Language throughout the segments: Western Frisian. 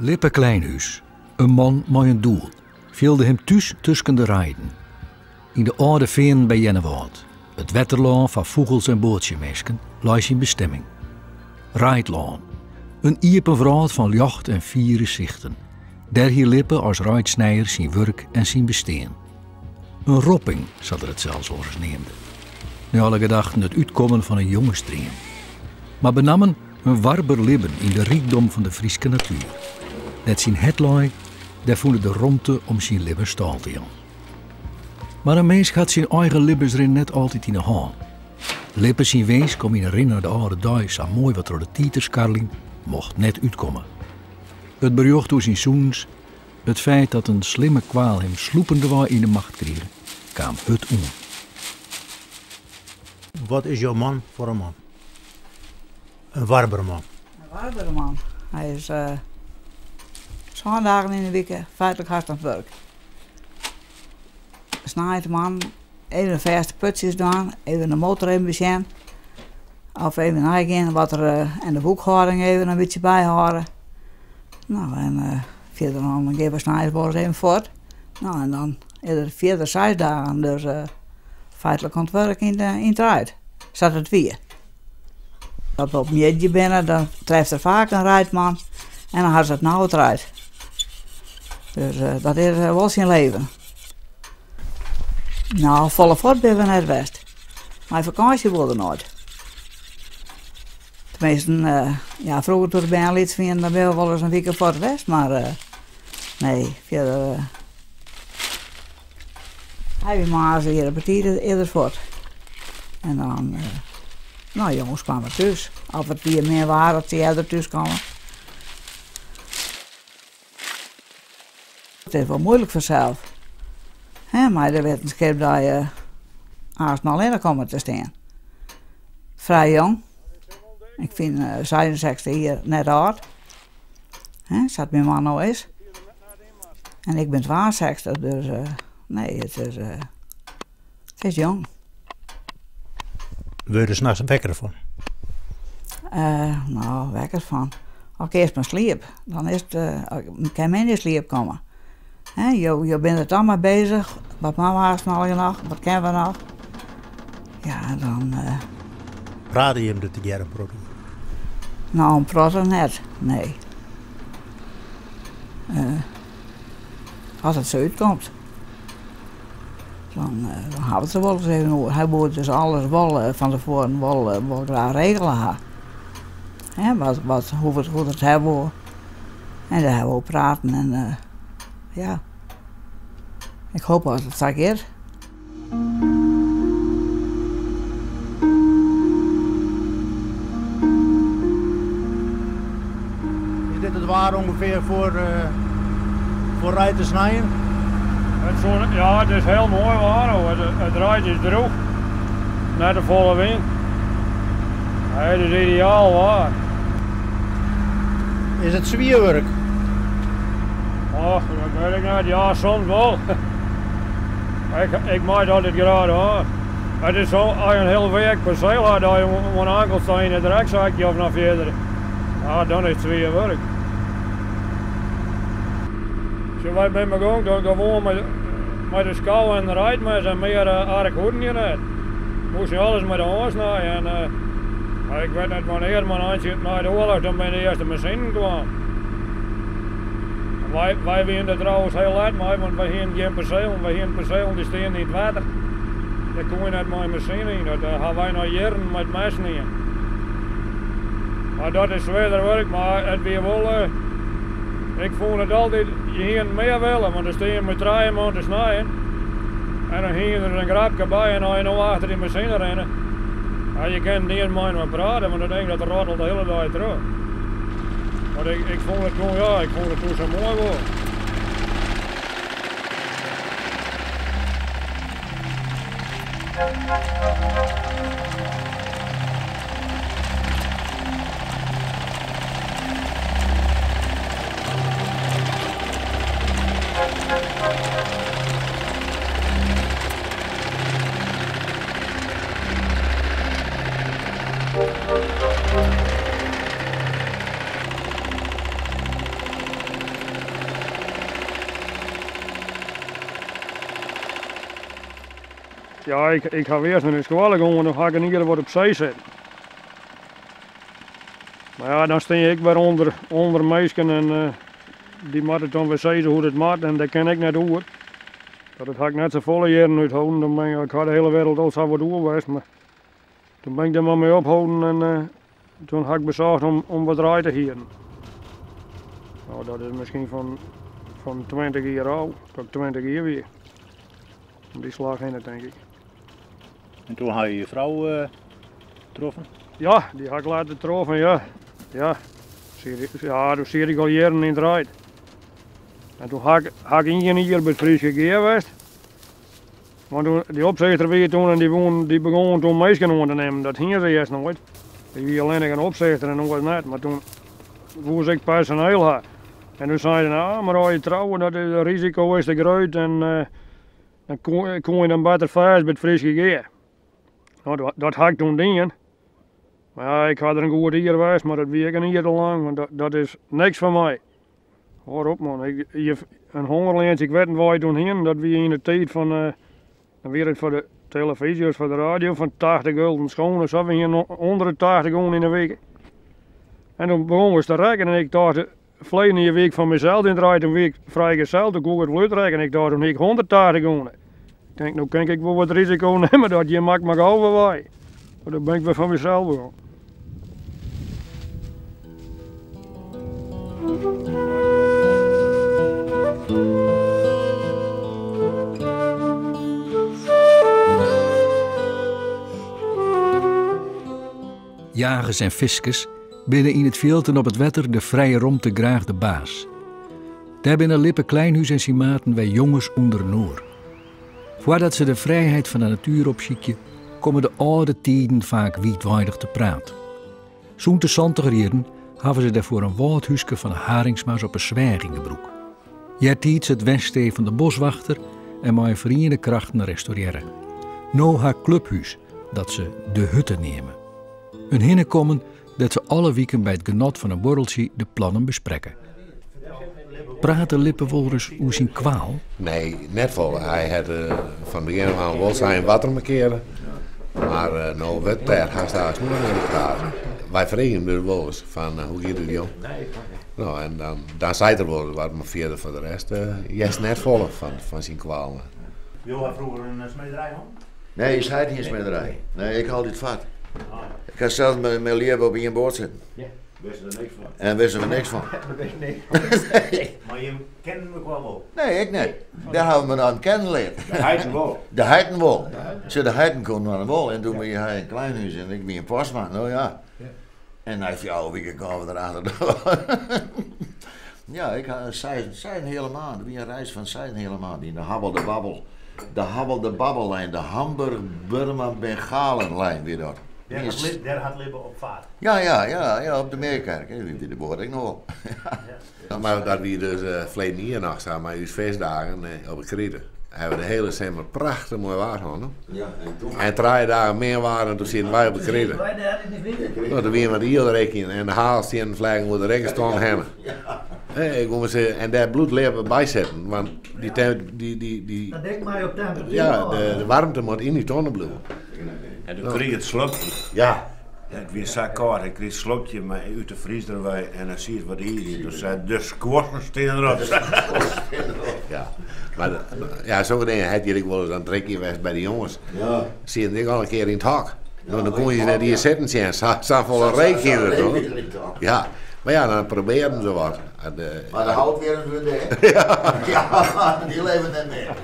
Lippe Kleinhuis, in man mei in doel, fielde him thús tusken de reiden. Yn de âlde feanen by Earnewâld, it wetterlân foar fûgels en boatsjeminsken, lei syn bestimming. Reidlân, in iepen wrâld fan ljocht en fiere sichten. Dêr hie Lippe as reidsnijer syn wurk en syn bestean. In ropping, sa't er it sels wolris neamde. Nei alle gedachten it útkommen fan in jongesdream. Mar benammen in warber libben yn de rykdom fan de Fryske natuer. Dêr't syn hert lei, dêr fûn er de romte om syn libben stâl te jaan. Mar in minsk hat syn eigen libbensrin net altyd yn 'e hân. Lippe syn winsk om yn 'e rin nei de âlde dei sa moai wat troch de tiid te skarreljen, mocht net útkomme. It berjocht oer syn sûnens, it feit dat in slimme kwaal him slûpendewei yn 'e macht krige, kaam hurd oan. Wat is jo man foar in man? In warbere man. In warbere man. Hy is sân dagen yn 'e wike feitlik hast oan it wurk. Sneintemoarn even fêste putsjes dwaan, even de motor even besjen. Of even neigean wat der en de boekhâlding even in bytsje byhâlde. No en fierder dan gean we sneins wolris even fuort. No en dan is er fierder seis dagen dus feitlik oan it wurk yn it reid, sa't it wie. As we op middei binne, dan treft er faak in reidman en dan ha se it no it reid. Dus dat is wol syn leven. No, folle fuort binne we net west. Mei fakânsje wol er noait. Teminsten, ja, froeger doe't de bern lyts wiene, dan binne we wolris in wike fuort west, mar nee, fierder. Hy wie moarns earder betiid earder fuort. En dan, no, jûns kaam er thús. Of it wie min waar dat se earder thús kamen. It is wol muoilik fansels, hè, mei de wittenskip dat je aanst allinne komme te stean. Frij jong. Ik fyn 66 jier net âld, hè, sa't myn man no is. En ik bin 62, dus nee, it is jong. Wurde je der nachts wekker fan? No, wekker fan. As ik earst mar sliep, dan is it, kin min yn sliep komme. Hè, jo binne der toch mei beuzich, wat moatte we aanst allegear noch, wat kinne we noch? Ja, dan. Prate jim der tegearre in protte oer? No, in protte net, nee. As it sa útkomt, dan ha we it der wolris even oer. Hy woe dus alles wol fan tefoaren wol, wol graach regele ha. Hè, wat, wat, hoe't er it ha woe. En dêr ha we oer praten en ja, ik hoopje dat it sa giet. Is dit it waar ûngefear foar, foar reid te snijen? It ja, it is hiel moai waar. It reid is drûch, net te folle wyn. It is ideaal waar. Is it swier wurk? Och, dat wit ik net. Ja, soms wol. Ik mei it altyd graach ôf. It is sa, as je in hiel weak perseel ha, dat je oan de ankel stean yn it reksakje of noch fierder, ja, dan is it swier wurk. Sjoch, wy binne begûn dan gewoan mei de skou en de reidmes en mear ark hoeden je net. Moast je alles mei de hân snije en ik wit net wannear, mar in eintsje nei de oarloch dan binne de earste masinen kaam. Wy wiene der trouwens hiel let mei, want wy hiene gjin perselen. Wy hiene perselen dy steane yn it wetter. Dêr koe je net mei in masine yn. Dat ha wy noch jierren mei it mes snien. Mar dat is swierder wurk, mar it wie wol. Ik fûn it altyd, je hiene mear wille, want dan stean je mei trije man te snijen. En dan hiene der in grapke by en as je no achter dy masine rinne, ja, je kinne net mei inoar prate, want dat ding dat rottelt de hiele dei troch. Want ik, ik fûn it toen, ja, ik fûn it toen sa moai wol. Ja, ik, ik ha earst nei de skoalle gien, doe ha ik in jier wat op see sitten. Mar ja, dan stean ik wer ûnder, ûnder minsken en uh, dy moatte dan wer sizze hoe't it moat en dêr kin ik net oer. Dat ha ik net safolle jierren útholden. Dan bin ik, ik ha de hiele wereld al sa wat oer west, mar doe bin ik der mar mei opholden en uh, doe ha ik besocht om, om wat reid te hieren. No, dat is miskien fan, fan 20 jier ôf, dat ik 20 jier wie. Om dy slach hinne, tink ik. En doe ha je je frou uh, troffen? Ja, dy ha ik letter troffen, ja. Ja, ja doe siet ik al jierren yn it reid. En doe ha ik, ha ik ien jier by it Fryske Gea west. Want doe, dy opsichter wie doe en dy, woenen, dy begûn doe minsken oan te nimmen. Dat hiene se earst noait. Dy wie allinnich in opsichter en oars net. Mar doe woe se ek personeel ha. En doe sei se, no, mar as je trouwe, dat is, it risiko is te grut en uh, dan koe, koe je dan better fêst by it Fryske Gea. No, dat, dat ha ik doe dien. Mar ja, ik ha der in goed jier west, mar dat wie ek in jier te lang, want dat, dat is niks foar my. Hâld op man, ik, je, in hongerleantsje, ik wit net wêr't je doe hienen, dat wie yn de tiid fan, uh, dan wie it foar de televyzje of foar de radio fan 80 gulden schoon of sa, we hienen ûnder de 80 gûne yn de wike. En doe begûn we te rekkenen en ik tocht, ferleden jier wie ik fan mysels yn it reid, doe wie ik frijgezel, doe koe ik it wol útrekkene. Ik tocht, doe hie ik 180 gûne. Ik tink, no kin ik wol wat risiko nimme dat jim mak mar gau wei. Mar doe bin ik wer fan mysels begûn. Jagers en fiskers binne yn it fjild en op it wetter de frije romte graach de baas. Dêr binne Lippe Kleinhuis en syn maten wer jonges ûnderinoar. Foardat se de frijheid fan de natuer opsykje, komme de âlde tiden faak wiidweidich te praat. Sûnt de santiger jierren hawwe se dêrfoar in wâldhúske fan de Haringsma's op 'e Sweach yn gebrûk. Eartiids it wenstee fan de boswachter en mei feriene krachten restaurearre. No har kluphús, dat se De Hutte neame. In hinnekommen dêr't se alle wiken by it genot fan in buorreltsje de plannen besprekke. Prate Lippe wolris oer syn kwaal? Nee, net folle. Hy hat fan begjin af oan wol sein wat er markearre. Mar no wurdt dêr hast hast noait mear oer praat. Wy freegje him dus wolris fan hoe giet it jong? No, en dan, dan seit er wolris wat, mar fierder foar de rest hearst net folle fan syn kwalen. Jo ha froeger in smederij hân? Nee, ús heit hie in smederij. Nee, ik ha altyd fart. Ik ha sels mei Lieuwe op ien boat sitten. Wisten der niks fan. En wisten we niks fan. Mar jim kennen mekoar wol? Nee, ik net. Dêr hawwe we inoar kennen leard. De heiten wol. De heiten wol. Sjoch, de heiten koenen inoar wol. En doe wie hy in Kleinhuis en ik wie in Postma. No ja. En nei 4 wiken kamen we derachter. Ja, ik ha seis, seis en heale maand. It wie in reis fan seis en heale maand yn de Habbel de Babbel. De Habbel de Babbellijn, de Hamburg-Burma-Bengalenlijn wie dat. Dêr hat Libbe op fart. Ja, ja, ja, ja, op de Meerkerk. Hè, wie de boat ek noch wol. Ja. Mar dat wie dus ferleden jier noch sa mei ús feestdagen op de Krite. Hawwe we de hiele simmer prachtich moai waar hân. Ja, en toen? En trije dagen min waar en doe sieten wy op de Krite. No, doe wiene we it ielrekken en de hagelstiennen fleagen oer de rekkenstân hinne. Hey, ik wol mar sizze, en dêr bliuwt Lippe by sitten, want dy, dy, dy, dy, Dat dekt my op temperatuer. Ja, de waarmte moat yn dy tonne bliuwe. En doe krige it slokje. Ja. It wie sa kâld, ik krige it slokje mei út de friezer wei en dan siet wat iis yn. Doe sei er, de skoassen stean derop. Ja, mar ja, sokke dingen hat hjir ek wolris in trikje west by de jonges. Ja. Sieten ek al in kear yn it hok. No, dan koene je net iens sitten sjen, sa, safolle reek hie der toch. Ja, mar ja, dan probearren se wat. Mar de houtwjirms wurde dêr. Ja, dy leve net mear.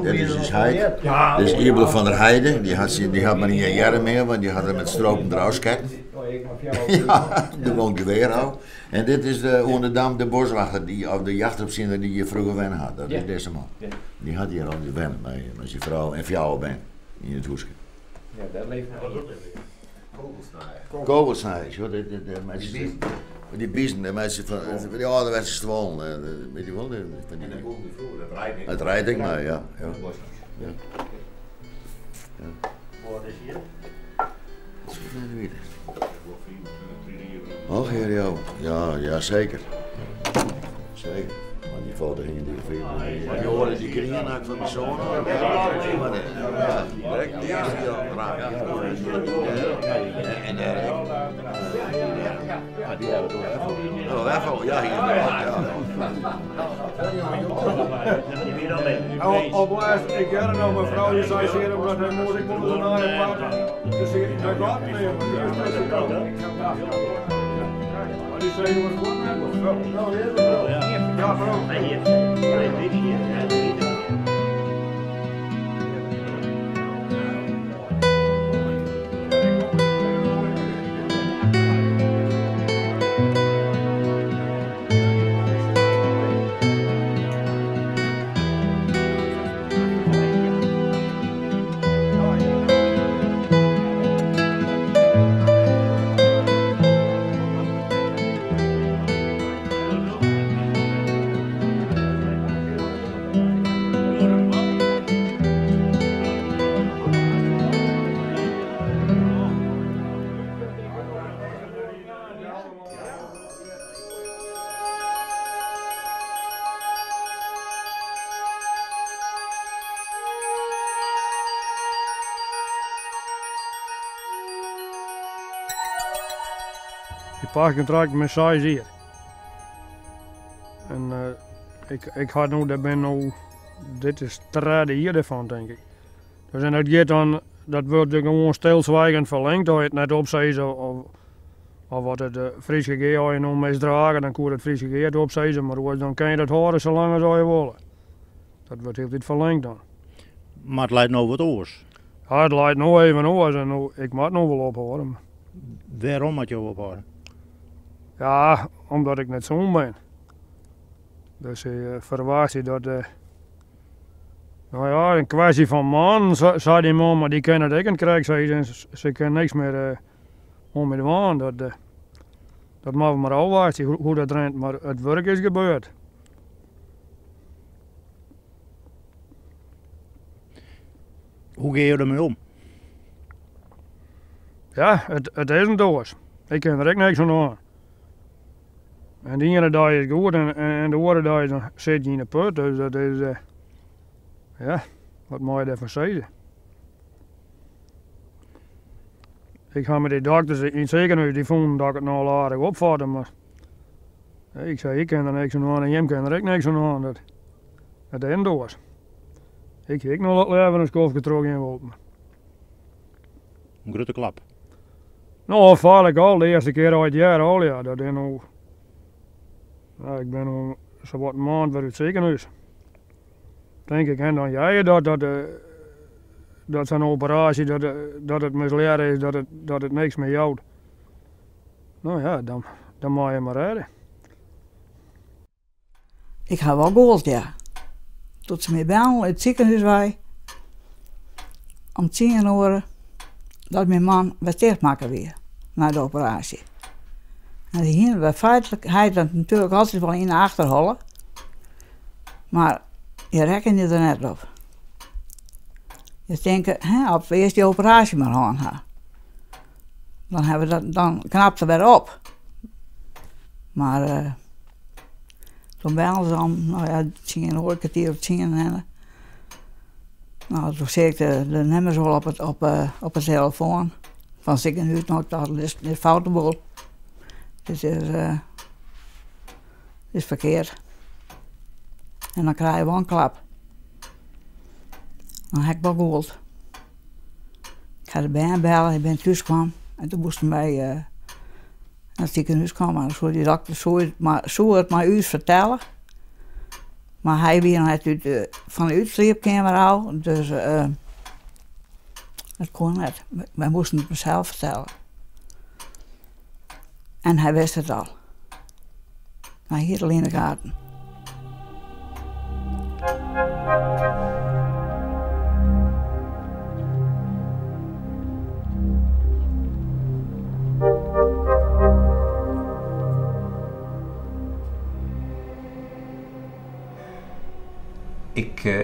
Dit is ús heit. Dit is Iebele van der Heide. Dy hat, dy hat mar ien earm mear, want dy hat er met stropen derôf sketten. Ja, de woont geweer al. En dit is de oan de Dam de boswachter, die, of de jachtopziener die hier froeger wenne hat. Dat is dizze man. Dy hat hjir al wenne mei, mei syn frou en fjouwer bern yn it húske. Ja, dêr leeft noch ien. Kogelsnijers, joh, dit, dit, dit, meitsje die, die biezen, die meitsje fan, die âlderwetse stuollen, weet je wol. Die, van die, dat rijdt ik maar, ja. Ja. Ja. Ja. Wat is hier? Dat is net weten. Och, heer, joh. Ja, ja, zeker. Zeker. foto hingje dy film. Je hoorde die grien van de zoon. Ja, direct de eerste keer raak. En daar Ja, die hebben we toch even. Oh, even. Ja, hier. Ja. Op laatst, ik ken het nog, mevrouw die zei zeer omdat hij moest, ik moet naar een pad. Dus ik dat gaat niet meer. Maar die zei, wat goed Ja, mevrouw. Die pachtcontract met 6 jaar. En ik had nu, dat ben nu, dit is het derde jaar ervan, denk ik. Dus en dat gaat dan, dat wordt gewoon stilzwijgend verlengd, als je het net opzeggen of wat het Friese Gea je nog misdragen, dan kon het Friese Gea het opzeggen, maar dan kan je dat horen zolang als je wil. Dat wordt heel tijd verlengd dan. Maar het lijkt nou wat oors. Ja, het lijkt nou even oors en nou, ik moet nog wel ophouden. Waarom moet je ophouden? Ja, omdat ik net zo'n ben. Dus ik verwacht je dat... nou ja, een kwestie van man, zei die man, maar die kennen het ook en krijg ze en ze kunnen niks meer om met waan. Dat mogen we maar afwachten hoe dat rent, maar het werk is gebeurd. Hoe ga je ermee om? Ja, het is een doos. Ik kan er ook niks aan doen. En de ene dag is goed en de andere dag dan zit je in de put. Dus dat is, ja, wat moet je daarvan zeggen? Ik ga met die dokters in het ziekenhuis, die vonden dat ik het nou aardig opvatte, maar ik zei, ik kan er niks aan doen en jij kan er ook niks aan doen. Dat is een doos. Ik heb nog wat leven een skof getrokken in Wolpen. Een grote klap. Nou, vaarlijk al, de eerste keer uit het jaar al, ja. Dat is nou, nou, ik ben al zo wat een maand weer uit het ziekenhuis. Denk ik, en dan jij dat zo'n operatie, dat het misleren is, dat het niks meer jouwt. Nou ja, dan mag je maar redden. Ik ga wel gehoord, ja. Tot ze mij bellen uit het ziekenhuis wij. Om 10 uur dat mijn man werd dichtmaken weer na de operatie. En die hier, wij feitelijk, hij had dat natuurlijk altijd wel in de achterhollen. Maar je rekende er net op. Je denkt, hè, op eerst die operatie maar gaan ha. Dan, hebben we dat, dan knapt het weer op. Maar toen belden ze om, nou ja, 10 uur, 9:45. En, nou, toen zei ik de nummers wel op de telefoon. Van ziekenhuis, nou, ik dacht, dit is foute boel. Dit is verkeerd. En dan krijg je wel een klap. Dan heb ik wel gehoord. Ik ga de band bellen, ik ben thuis kwam. En toen moesten wij naar het ziekenhuis komen. En zo die dokter zo het maar u vertellen. Maar hij weer net van de uitslaapkamer al, dus dat kon niet. Wij moesten het mezelf vertellen. En hij wist het al. Maar hier alleen de gaten.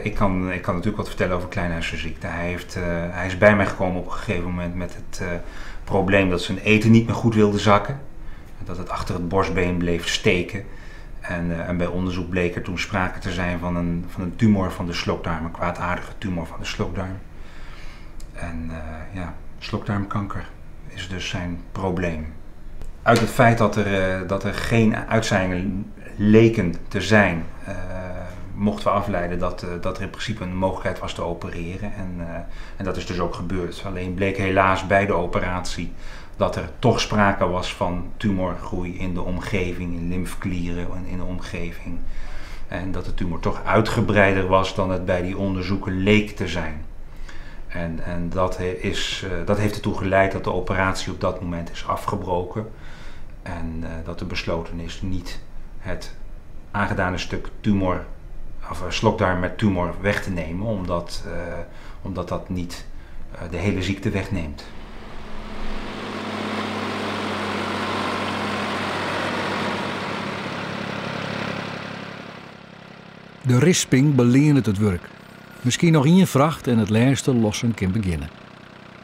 Ik kan natuurlijk wat vertellen over Kleinhuisterziekte. Hij is bij mij gekomen op een gegeven moment met het probleem dat zijn eten niet meer goed wilde zakken. Dat het achter het borstbeen bleef steken. En, en bij onderzoek bleek er toen sprake te zijn van een, van een tumor van de slokdarm, een kwaadaardige tumor van de slokdarm. En uh, ja, slokdarmkanker is dus zijn probleem. Uit het feit dat er, uh, dat er geen uitzaaiingen leken te zijn, uh, mochten we afleiden dat, dat er in principe een mogelijkheid was te opereren. En, en dat is dus ook gebeurd. Alleen bleek helaas bij de operatie dat er toch sprake was van tumorgroei in de omgeving, in lymfklieren en in de omgeving. En dat de tumor toch uitgebreider was dan het bij die onderzoeken leek te zijn. En, en dat, is, dat heeft ertoe geleid dat de operatie op dat moment is afgebroken. En uh, dat er besloten is niet het aangedane stuk tumor, of slokdarm met tumor weg te nemen, omdat, uh, omdat dat niet uh, de hele ziekte wegneemt. De risping beleent het wurk. Miskien noch ien fracht en it lêste lossen kin begjinne.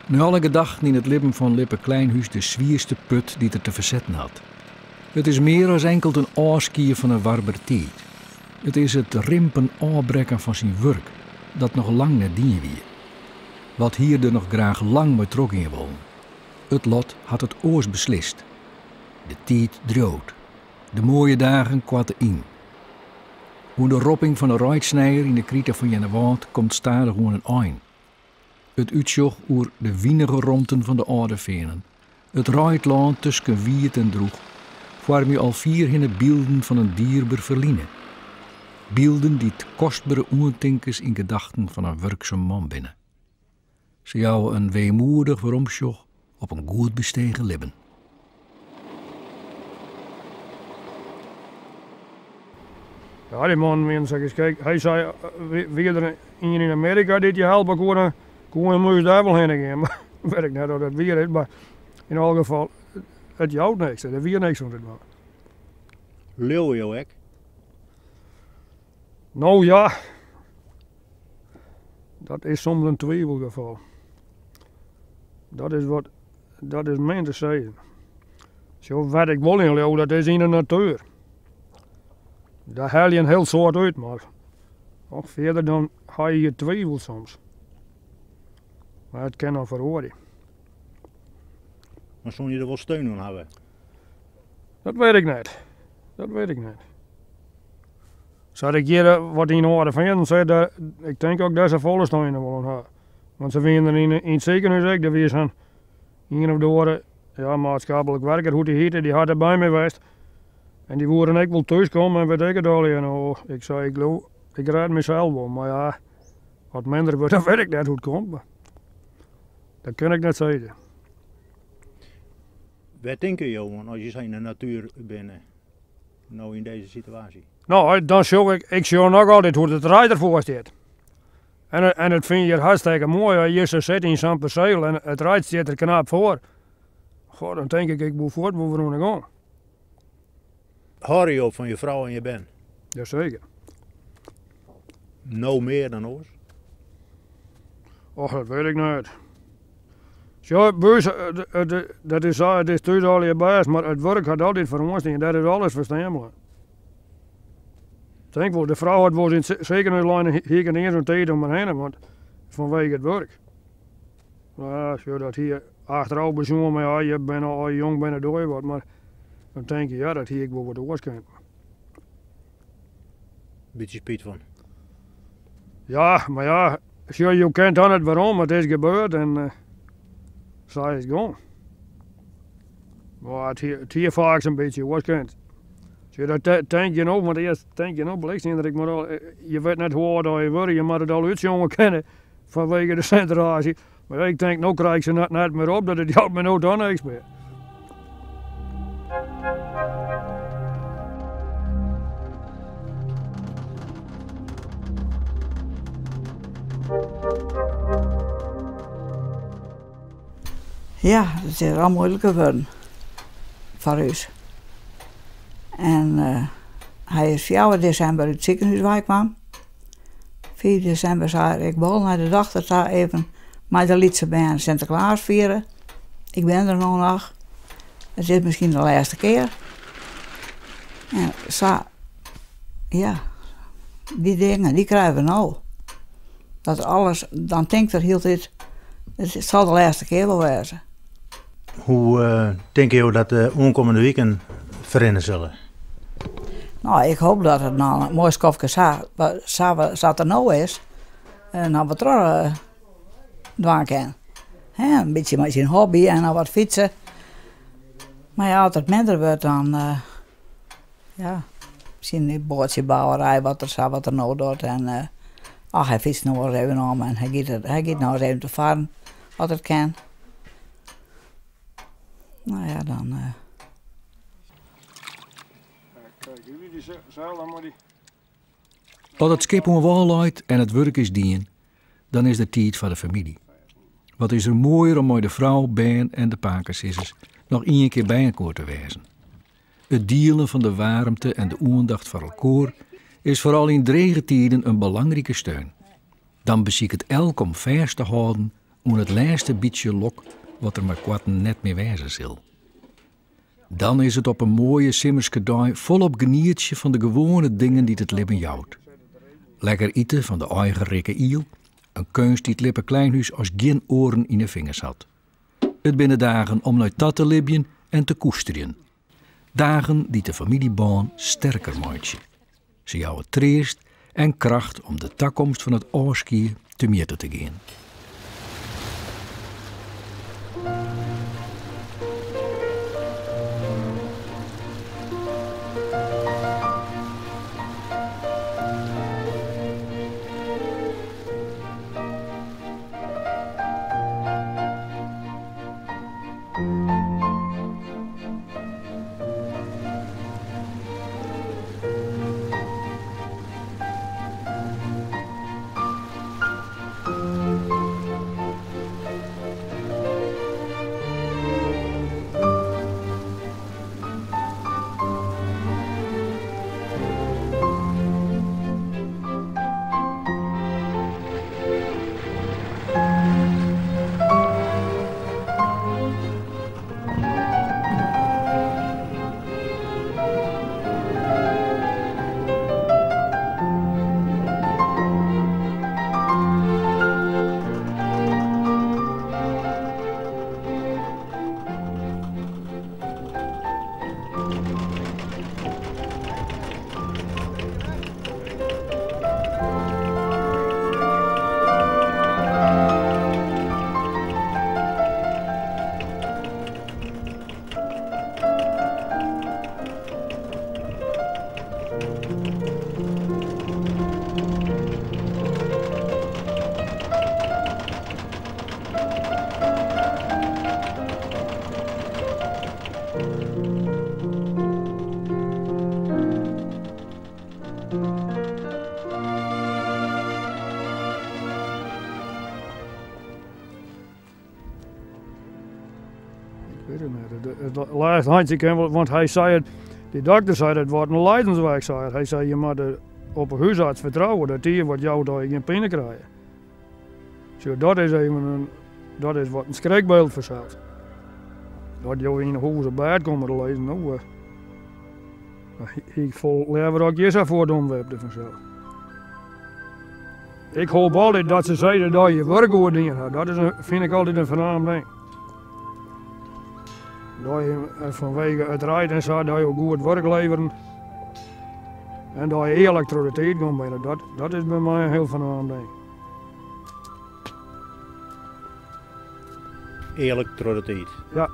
Nei alle gedachten yn it libben fan Lippe Kleinhuis de swierste put dy't er te fersetten hat. It is mear as inkeld in ôfskie fan in warbere tiid. It is it rimpen ôfbrekken fan syn wurk, dat noch lang net dien wie. Wat hie er der noch graach lang mei trochgean wollen. It lot hat it oars beslist. De tiid driuwt. De moaie dagen koarte yn. Oan de ropping fan 'e reidsnijer yn 'e krite fan Earnewâld komt stadichoan in ein. It útsjoch oer de winige romten fan de âlde feanen, it reidlân tusken wiet en drûch, foarmje al fierhinne bylden fan in dierber ferline. Bylden dy't kostbere oantinkens yn gedachten fan in wurksum man binne. Se jouwe in weemoedich weromsjoch op in goed bestege libben. Ja, dy mannen wienen sa geskikt. Hy sei, wie der ien yn Amearika dy't je helpe koe, dan koe in mûs dêr wol hinne gean. Mar wit ik net oft dat wier is, mar yn alle gefal, it jout niks. Der wie niks oan te dwaan. Leauwe jo ek? No ja, dat is soms in twivelgefal. Dat is wat, dat is min te sizzen. Sjoch, wêr't ik wol yn leau, dat is yn de natuer. Dêr helje je in hiel soad út, mar och, fierder dan ha je je twivel soms. Mar it kin noch feroarje. Mar soene je der wol steun oan hawwe? Dat wit ik net. Dat wit ik net. Sa't ik hjir wat yn Alde Feanen sit, ik tink ek dat se folle steun der wol oan ha. Want se wiene der yn it sikehûs ek, der wie sa'n ien of de oare, ja, maatskaplik werker, hoe't dy hjitte, dy hat der by my west. En dy woe dan ek wol thús komme en wit ik it allegear. No, ik sei, ik leau, ik rêd mysels wol, mar ja, as it minder wurdt, dan wit ik net hoe't it komt. Mar dat kin ik net sizze. Wêr tinke jo oan as je sa yn de natuer binne, no yn dizze situaasje? No, dan sjoch ik, ik sjoch noch altyd hoe't it reid derfoar stiet. En, en it fyn ik hjir hartstikke moai as je hjir sa sitte yn sa'n perseel en it reid stiet der knap foar. Goh, dan tink ik, ik woe fuort wol wer oan de gong. Hâlde jo fan je frou en je bern? Jaseker. No mear dan oars? Och, dat wit ik net. Sjoch, by ús, dat is sa, it is thús allegear bêst, mar it wurk hat altyd foaroan stien, dêr is alles foar stean bleaun. Tink wol, de frou hat wolris yn it sikehûs lein en hie ik net iens in tiid om har hinne, want fanwege it wurk. No ja, sjoch, dat hie achterôf besjoen, mar ja, je binne al jong binne dogge je wat, mar dan tink je, ja, dat hie ik wol wat oars kind. Bytsje spyt fan. Ja, mar ja, sjoch, jo kent dan net werom, it is gebeurd en sa is it gong. Mar it hie faaks in bytsje oars kind. Sjoch, dat tink je no, want earst tink je no, bliksem, ik moat al, je wit net hoe âld je wurde, je moatte it al útsjonge kinne fanwege de sintraasje. Mar ik tink, no krij ik se net net mear op, dat it jout my no dan niks mear. Ja, it is al muoiliker wurden foar ús. En hy is fjouwer desimber út it sikehûs weikaam. Fiif desimber sei er, ik wol nei de dochter ta even mei de lytse bern Sinteklaas fiere. Ik bin der no noch. It is miskien de lêste kear. En sa. Ja, dy dingen, dy krije we no. Dat alles, dan tinkt er hieltyd, it sil de lêste kear wol wêze. Hoe tinke jo dat de oankommende wiken ferrinne sille? No, ik hoop dat it noch in moai skoftke sa, sa sa't it no is, noch wat troch dwaan kin. Hè, in bytsje mei syn hobby en noch wat fytse. Mar ja, as it minder wurdt, dan ja, syn boatsjebouwerij, wat er sa, wat er no docht. En ach, hy fytst noch wolris even om en hy giet, hy giet noch ris even te farren, as it kin. No ja, dan. As it skip oan wâl leit en it wurk is dien, dan is der tiid foar de famylje. Wat is der moaier om mei de frou, bern en de pakesizzers noch ien kear by elkoar te wêzen. It dielen fan de waarmte en de oandacht foar elkoar is foaral yn drege tiden in belangrike steun. Dan besiket elk om fêst te hâlden oan it lêste bytsje lok wat der mei koarten net mear wêze sil. Dan is it op in moaie simmerske dei folop genietsje fan de gewoane dingen dy't it libben jout. Lekker ite fan de eigen rikke iel, in keunst dy't Lippe Kleinhuis as gjin oaren yn 'e fingers hat. It binne dagen om nei ta te libjen en te koesterjen. Dagen dy't de famyljebân sterker meitsje. Se jouwe treast en kracht om de takomst fan it ôfskie temjitte te gean. Ik wit it net. It lêste heintsje kin wol, want hy sei it, dy dokter sei dat wordt in lijdensweg, sei er. Hy sei je moatte op de húsarts fertrouwe dat dy wat jout dat je gjin pine krije. Sjoch, dat is even in, dat is wat in skrikbyld fansels. Dat jo yn 'e hûs op bêd komme te lizzen, no, hie ik folle leaver as ik hjir sa fuort omwipte fansels. Ik hoop altyd dat se sizze dat je wurk goed dien ha. Dat is fyn ik altyd in fernaam ding. Dat je fanwege it reid en sa, dat jo goed wurk leveren en dat je earlik troch de tiid gong binne. Dat, dat is by my in hiel fernaam ding. Earlik troch de tiid. Ja.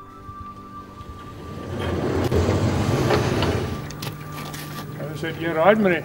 Der sit gjin reid mear yn.